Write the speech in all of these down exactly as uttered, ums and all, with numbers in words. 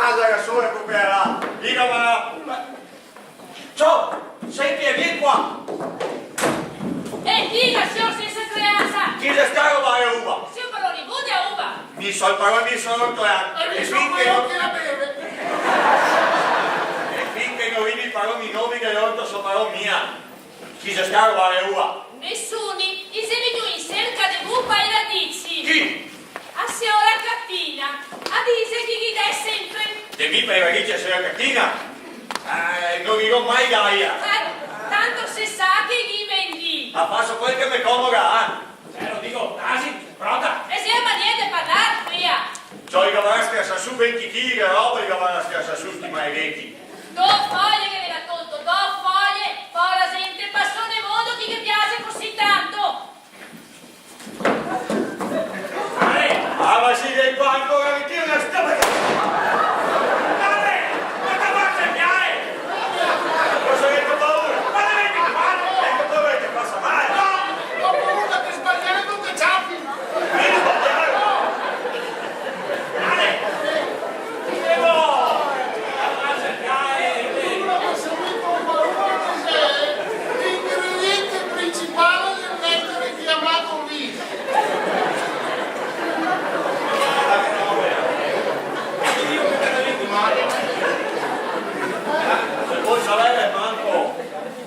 Casa da sola, cooperà. Diga, ma... Ciò, senti, vien qua. E diga, sior sensa creansa. Chi xe sta a robare uva? Sior paron, mi vude a uva? Mi so el paron, mi so l'orto, eh. E mi so finché quelo no, che la beve. E finché no rivi paron novi de l'orto, so paron mia. Chi xe sta a robare uva? Nesuni, i xe vegnui in serca de bu pa i radici. Chi? A siora Catina, a dise che ghi dè sempre. De mi pa i radici a siora Catina? Eh, no ghe go mai daia. Eh, tanto se sa che ghi vendi. Ma faso quel che me comoda, eh. Eh, lo digo, tasi, pronta? E xe a maniera de parlar, via. Ciò, i gavarà scarsà su venti chili de roba, i gavarà scarsà su sti maledeti. Do foie che ve ga tolto, do foie, pora zente, paso nel mondo chi ghe piase cusì tanto. Ah, ma sì, vien qua ancora, mi tiro una schioppa. Dai, ma te fase piare? Cosa gheto paura? Ma gheto paura che te fasa mal? No, go paura che sbaliando te ciapi. Vedi, sbaliando. Dai. Prego. Dai. L'ingrediente principale del néctare chiamato vino. Se vol saver manco.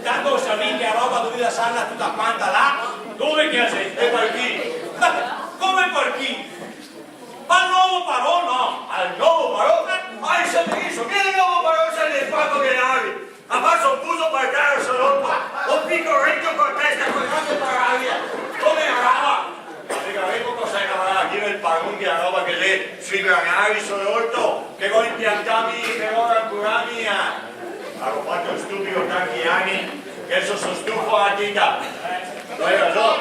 Tanto savì che a roba dovì lasarla tuta quanta là, dove che la xe? E parché? Ma come parché? Ma al novo paron, no? Al novo paron? Ma el xe benissimo, vien el novo paron, se ne fa come che l'ari. A far so fuso par tera, so l'orto, un picoreto co testa, co grande pararia, come la rava. Spiegheremo cosa che gavarà da dire el paron de la roba che xe sui granari, so l'orto, che vol impiantarme, che vol rancularme, eh. Go fato el stupido tanti ani, deso so stufo, la tita. Go rason.